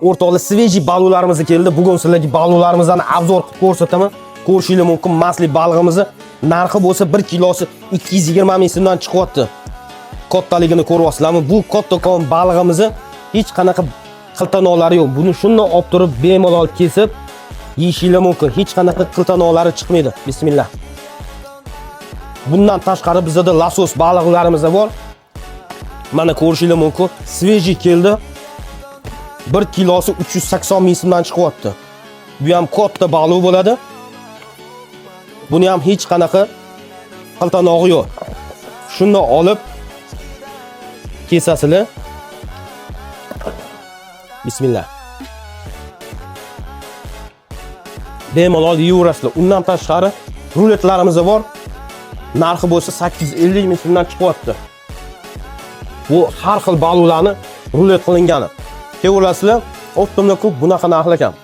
O'rtoqlar, свежий baliqlarimiz keldi. Bugun sizlarga baliqlarimizni обзор qilib ko'rsataman. Ko'rishingiz mumkin, masli balig'imizni narxi bo'lsa 1 kilosi 220 ming so'mdan chiqyapti. Kattaligini ko'ryapsizlarmi? Bu kattakon balig'imizni hech qanaqa qiltanoqlari yo'q. Buni shundan olib turib bemalol kesib yeyishingiz mumkin. Hech qanaqa qiltanoqlari chiqmaydi. Bismillah. Bundan tashqari bizda лосось baliqlarimiz bor. Mana ko'rishingiz mumkin. Свежий keldi. 1 kilosi 380 ming so'mdan chiqyapti. Bu ham katta baliq bo'ladi. Buni ham hech qanaqa qiltanog'i yo'q. Shuni olib kesasizlar. Bismillah. Bemalol yeyverasizlar. Undan tashqari ruletlarimiz bor. Narxi bo'lsa 850 ming so'mdan chiqyapti. Bu har xil baliqlarni rulet qilingani. Kelaverasizlar, оптом da ko'p bunaqa narxlar ekan.